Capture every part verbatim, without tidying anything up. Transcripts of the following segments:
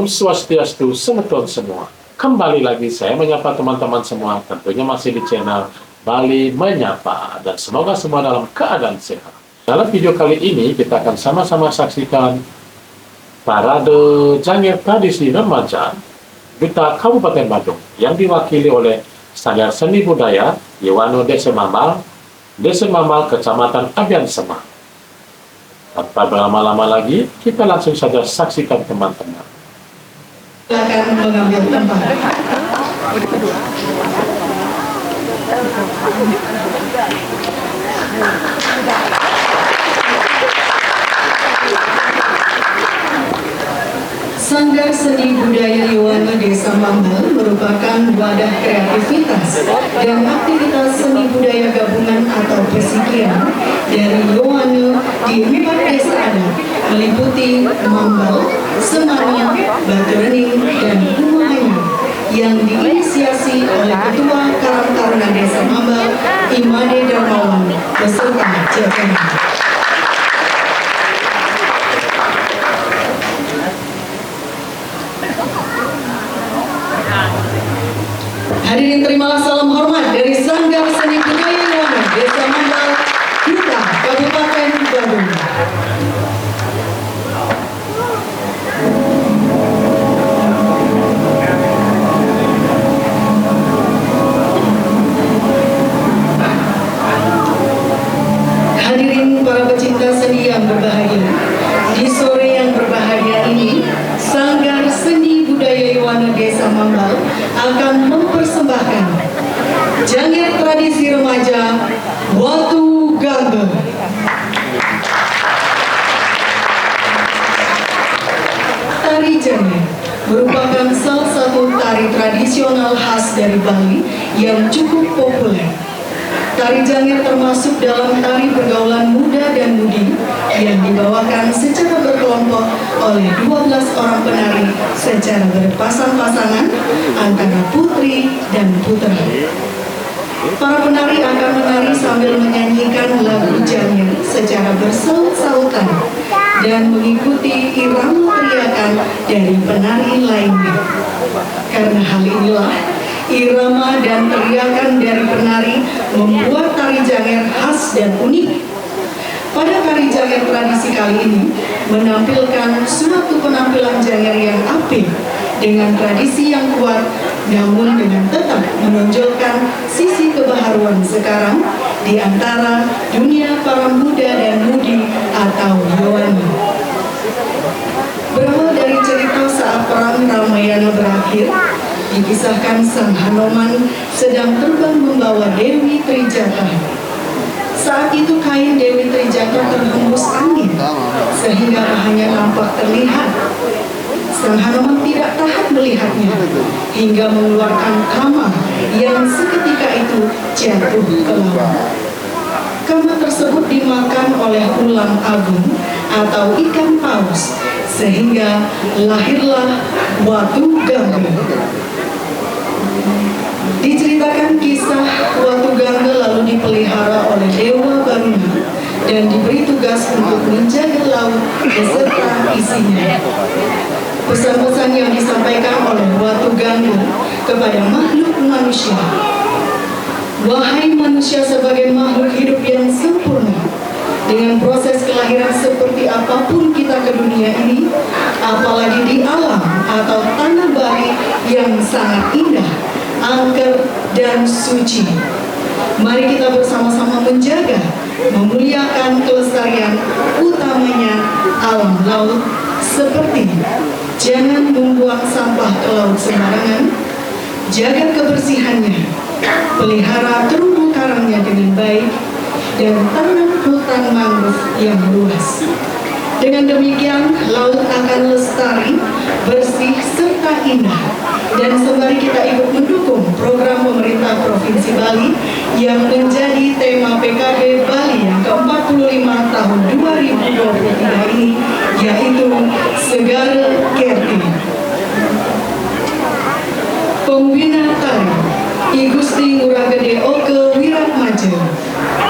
Om Swastiastu, semeton semua. Kembali lagi saya menyapa teman-teman semua, tentunya masih di channel Bali Menyapa. Dan semoga semua dalam keadaan sehat. Dalam video kali ini, kita akan sama-sama saksikan parade Jangir tradisi remaja Duta Kabupaten Badung yang diwakili oleh Sanggar Seni Budaya Yowana Desa Mambal, Desa Mambal, Kecamatan Abiansema. Tanpa berlama-lama lagi, kita langsung saja saksikan, teman-teman. Silakan mengambil tempat. Sanggar Seni Budaya Yowana Desa Mambal merupakan wadah kreativitas dan aktivitas seni budaya gabungan atau persikian dari Yowana di empat desa adat, meliputi Mambal, Semana, Baturening, dan Umahanyar, yang diinisiasi oleh Ketua Karang Taruna Desa Mambal, Imade Darmawan, beserta jajaran. Hadirin, terimalah salam hormat dari Sanggar Seni Budaya Yowana Desa Mambal, Duta Kabupaten Badung. Hadirin para pecinta seni yang berbahagia, di sore yang berbahagia ini, Sanggar Seni Budaya Yowana Desa Mambal akan mempersembahkan jangir tradisi remaja Watu Gangga. Tari jangir merupakan salah satu tari tradisional khas dari Bali yang cukup populer. Tari jangir termasuk dalam tari pergaulan muda dan mudi yang dibawakan secara berkelompok oleh dua belas orang penari secara berpasang-pasangan antara putri dan putra. Para penari akan menari sambil menyanyikan lagu jangir secara bersaut-sautan dan mengikuti irama teriakan dari penari lainnya. Karena hal inilah, irama dan teriakan dari penari membuat tari jangir khas dan unik. Pada tari jangir tradisi kali ini menampilkan suatu penampilan jangir yang apik dengan tradisi yang kuat, namun dengan tetap menonjolkan sisi kebaharuan sekarang di antara dunia para muda dan mudi atau Yowana. Berawal dari cerita saat perang Ramayana berakhir, dikisahkan Sang Hanoman sedang terbang membawa Dewi Trijatha. Saat itu kain Dewi Trijatha terhembus angin, sehingga hanya nampak terlihat. Sang Hanoman tidak tahan melihatnya, hingga mengeluarkan kamar yang seketika itu jatuh ke laut. Kamar tersebut dimakan oleh ulam agung atau ikan paus, sehingga lahirlah Watu Gangga. Diceritakan kisah Watu Gangga lalu dipelihara oleh Dewa Baruna dan diberi tugas untuk menjaga laut beserta isinya. Pesan-pesan yang disampaikan oleh Watu Gangga kepada makhluk manusia. Wahai manusia, sebagai makhluk hidup yang sempurna, dengan proses kelahiran seperti apapun kita ke dunia ini, apalagi di alam atau tanah Bali yang sangat indah, angker, dan suci, mari kita bersama-sama menjaga, memuliakan kelestarian, utamanya alam laut, seperti jangan membuang sampah ke laut sembarangan, jaga kebersihannya, pelihara terumbu karangnya dengan baik, dan tanam hutan mangrove yang luas. Dengan demikian, laut akan lestari, bersih, serta indah. Dan sembari kita ikut mendukung program pemerintah Provinsi Bali yang menjadi tema P K B Bali yang ke empat puluh lima tahun dua ribu dua puluh tiga ini, yaitu Segara Kerti. Pembina tari, I Gusti Ngurah Gede Oke Wiratmaja.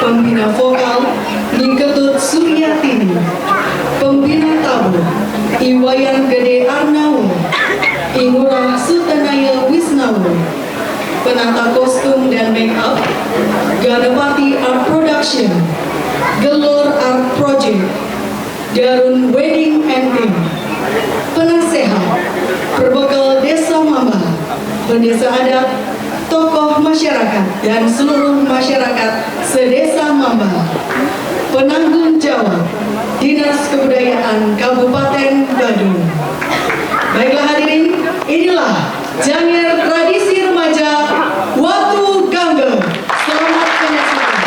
Pembina vokal, Ni Ketut Suryatini. Pembina tabuh, I Wayan Gede Arnawo. Penata kostum dan make up, Ganapati Art Production, Gelor Art Project, Darun Wedding and Team. Penasehat, Perbekel Desa Mamba, Pendesa Adat, tokoh masyarakat, dan seluruh masyarakat se-Desa Mamba. Penanggung jawab, Dinas Kebudayaan Kabupaten Badung. Baiklah hadirin, inilah Janger Tradisi Remaja Watu Gangga. Selamat menyaksikan.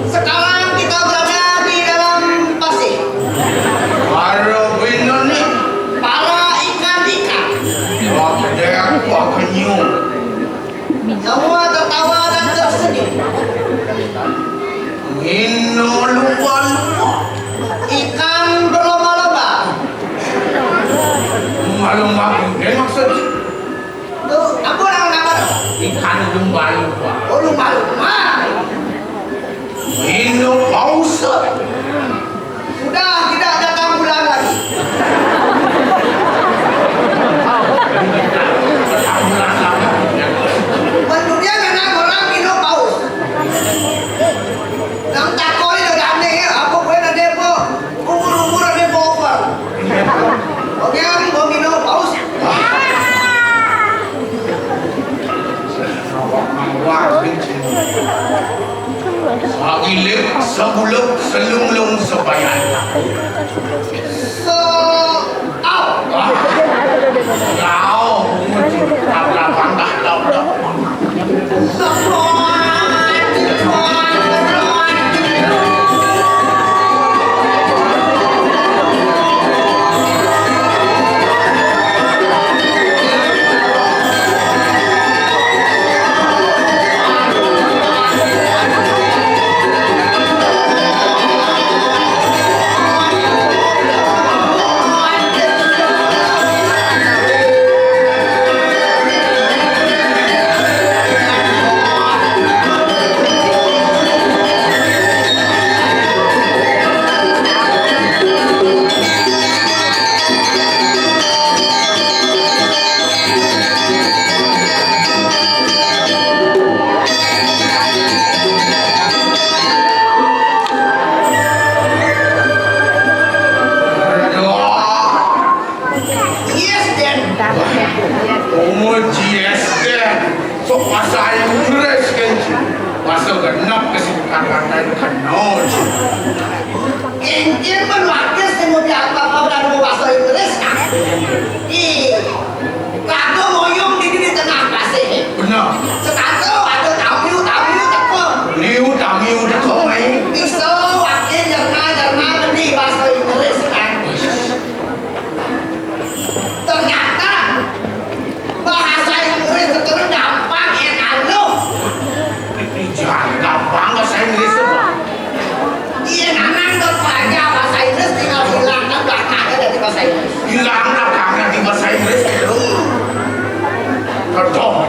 Sekarang kita berada di dalam pasir. Para ikan-ikan. Wah, gede, wah, kenyum. Semua tertawa dan tersenyum. Ngino lumba-lumba. Ikan berlomba-lomba. Lumba-lumba gede maksudnya. Tuh, aku orang apa tuh? Ikan lumba-lumba. Oh, lumba-lumba. Ngino paus. Sudah tidak datang bulan lagi. Menurutnya memang orang ngino paus. Nang takoi do dane, apa kowe nade apa? Umur-umur ade apa? Oke, aku mau ngino paus. Wah, Sagilik, saguluk, selunglung, sebayan. So, au. Au. Au. Au. Yes, Dan. Oh, yes, Dan. Sok bahasa Inggris kan, Ci. Bahasa genep ke sini kata-kata kena, Ci. Injil menuakis yang mau diapa-apa dan mau bahasa Inggris, kan? Ih, lagu ngoyong di, di tengah pasir. Benar. Sekato ada tamiu, tamiu teko. Liu tamiu teko, mai. Iso, wakil, jerna, jerna, mending bahasa Inggris, kan? Ternyata bahasa Inggris itu gampang, enak loh. Jangan gampang bahasa Inggris itu. Iya, nanang tuh pelajar bahasa Inggris tinggal hilangkan belakangnya dari bahasa Inggris. Hilang belakangnya di bahasa Inggris itu.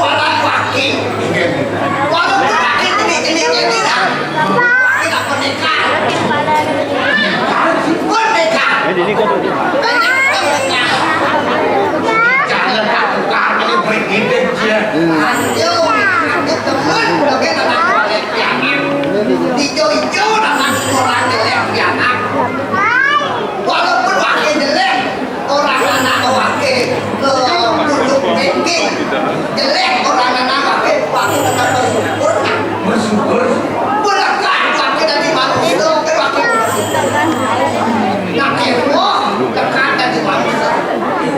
Walaupun laki. Walaupun laki jenis-jenis ini lah. Laki lah pendekar. Pendekar. Pendekar. Jangan tak tukar ini bergedek ya. Ayo, teman, bagaimana? Ijo-ijo namanya orang jelek pianak. Walaupun wake jelek, orang anak wake, eh, duduk ranking. Jelek orang anak wake, wake tetap bersyukur. Bersyukur. Berkat wake dari manusia, wake bersyukur. Nah, Allah dekat dari manusia.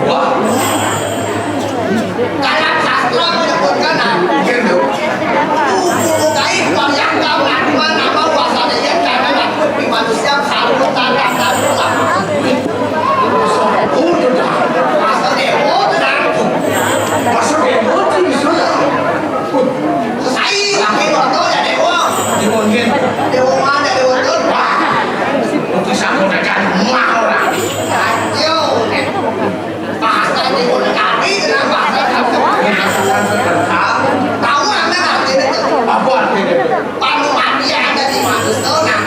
Wah. Dalam sastra menyebutkan, nah, gitu. Buku gaib, banyak tahu, nah, cuma nama bahasa dia, karena aku di manusia, kalau tanah, tanah, lah. Oh, udah. Bahasa dewa, udah. Bahasa dewa tuh di sana. Saya, pakai motor ya, dewa. Dewa, iya. Dewa mana, dewa tuh? Wah, itu sama dengan rumah orang. Ayo. Bahasa Timur kami dengan bahasa Sansekerta. Tahu anda artinya itu? Apa artinya? Panu mati ada di manusia, nah.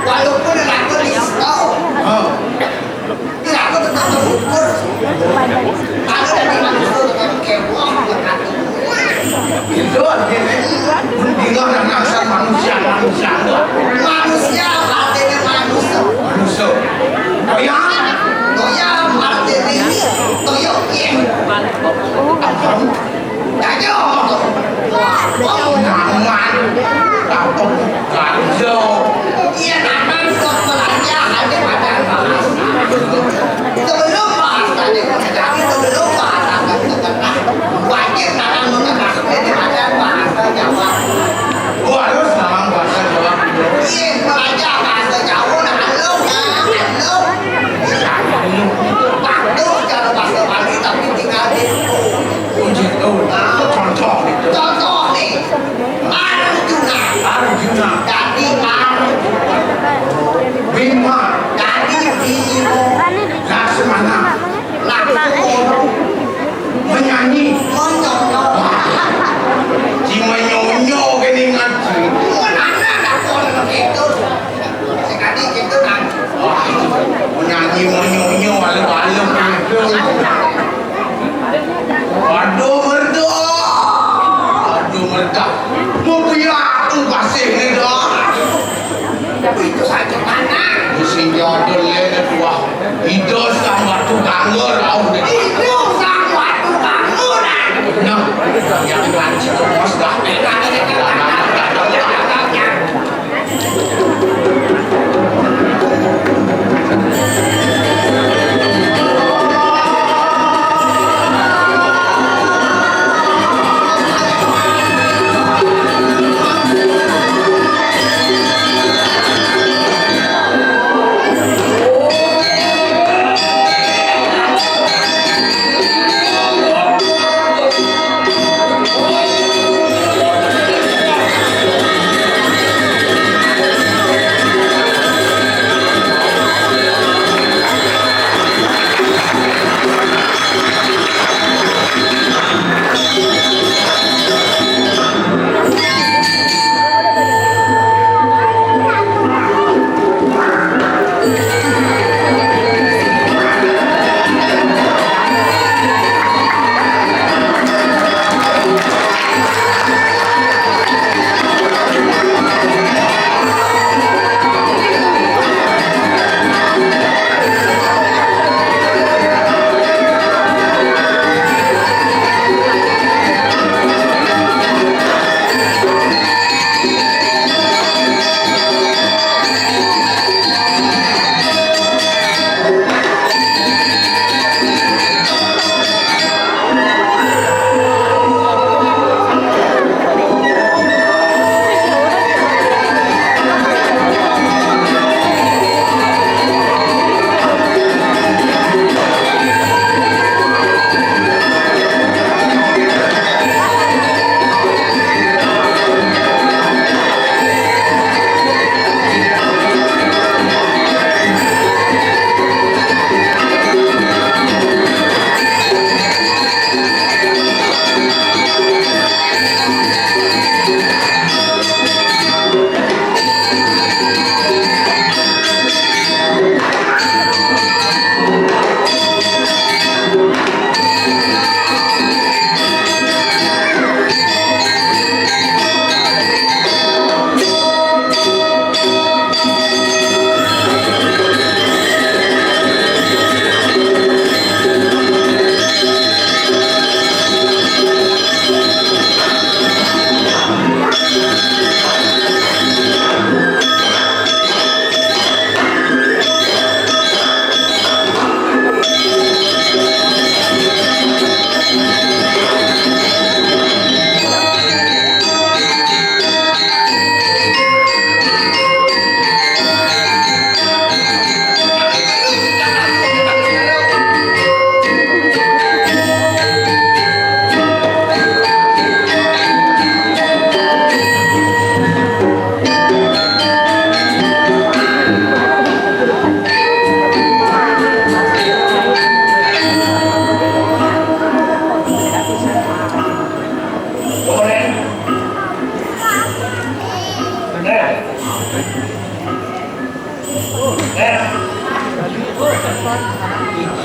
Walaupun aku di situ. Oh. Tidak, aku tetap bersyukur. Kalau dari manusia tetap kewah, tetap itu artinya. Mendingan dengan asal manusia, manusia. Manusia apa artinya manusia? Manusia. Oh ya? Oh ya.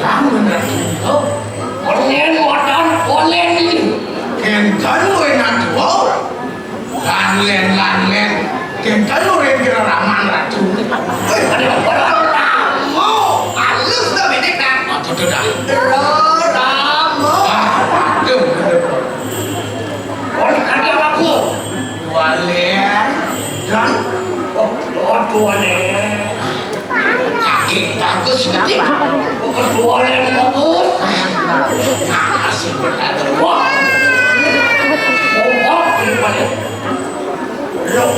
Amun Ratu Niko, onen wadan onen ini. Kénten wénten tuh. Lanlén, lanlén. Kénten urip kira raman Ratu. Wéh, ada orang ramo. Halus dah bedek dah. Apa tuh dah? Ramo. Ah, aduh. Oleh karena aku. Walén. Dan, oh, oh, tuan, eh. Sakit bagus nanti. Ketua yang bagus. Nah, si benar. Wah. Wah, ini banyak. Loh,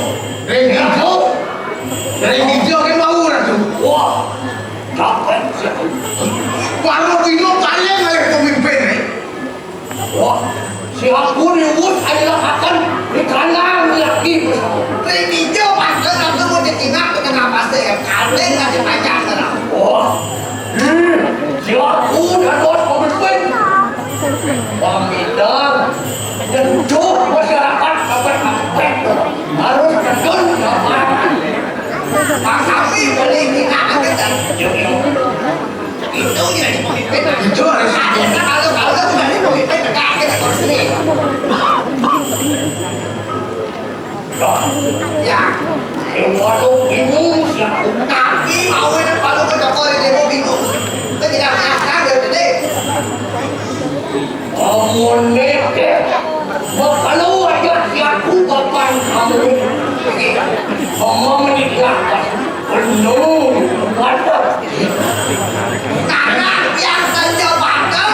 Regi Jo. Regi Jo kan mau orang tuh. Wah. Dapat siapa? Baru Bino paling oleh pemimpin, eh. Wah, si aku riwut adalah akan dikandang lagi bersama. Reni Jo, pantes aku mau ditinggal ke tengah pasir. Kaleng aja panjang terang. Wah, hmm, si aku dan bos pemimpin. Pamitan, tentu masyarakat dapat aspek harus terjun ke lapangan. Pak Sapi beli kita akan terjun. Itu yang dipakai. Itu harus ada. Kalau, kalau, kalau bukan dipakai, kita terus nih. Ya. Waduh, bingung siapa. Tapi mau ini kalau ke toko ini mau bingung. Kita tidak pernah sadar, deh. Amun nete, bakalu aja si aku kapan kamu. Ngomong di belakang. Penuh, mantap. Tangan yang terjebak tuh.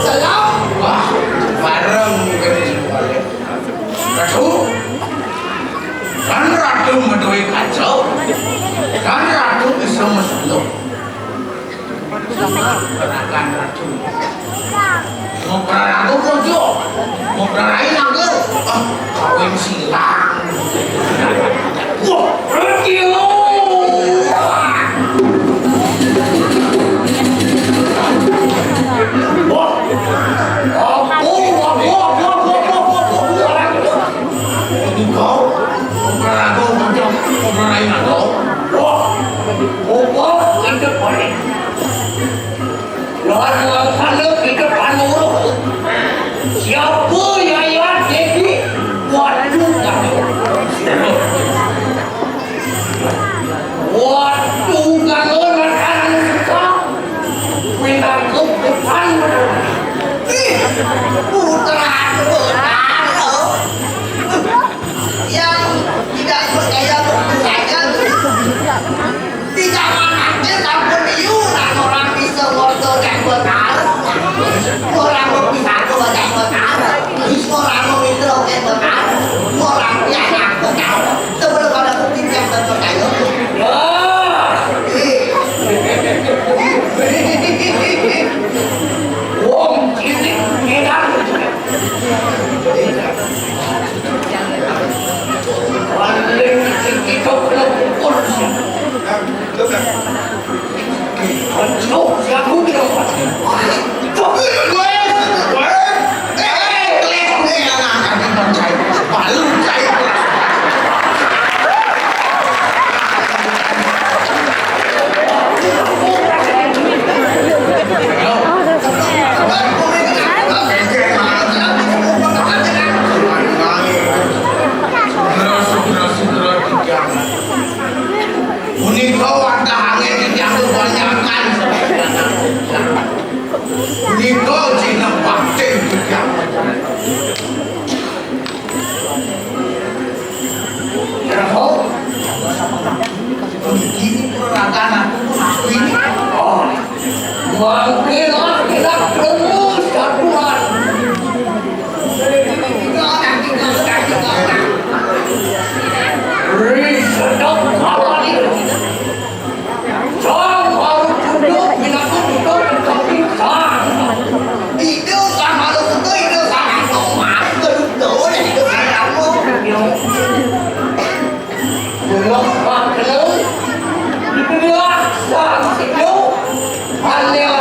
Salam. Wah, bareng. Ratu, kan Ratu meduwe kaca, kan Ratu bisa meseluk. Gerakan Ratu. Mau perang aku mojo, mau perang lain aku. Ah, kawin silang. Wah, Ratu. Wah, aku, aku, aku, aku, aku, aku, aku, aku. Ini kau, mau perang aku mojo, mau perang lain aku. Wah, wah, itu paling. Lawan langsana kita panurut. Siapa Yayat Dedi? Waduh, kamu. Waduh, kamu akan suka. Pinangkut depan. Ih, putra, putra. Yang tidak percaya begitu saja. Di zaman akhir sampun liu, nah, orang bisa ngorto janggot arep. Orang mau pisatu janggot arep. Orang mau mitra janggot arep. Orang pianak janggot arep. Sebelum ada bukti yang terpercaya. Wah. Wong cilik edan. Paling kita kena pukul. Aduh, si aku tidak. Tapi gue, gue, eh, klik nih anak, kaki percaya, paling percaya. Punika wantah angin titiang kebanyakan. Punika jinah bakti titiang. Rebo, puniki pun ragan aku pun aku ini. Oh, mangkilah kita bertemu satuan. Ri sedap kawan ini. Sang harus tunduk, binatang tunduk, tetapi sang. Itu sang harus tunduk, itu sang harus tunduk, itu sang harus tunduk. Belum wakil, dibilang sang situ, hanya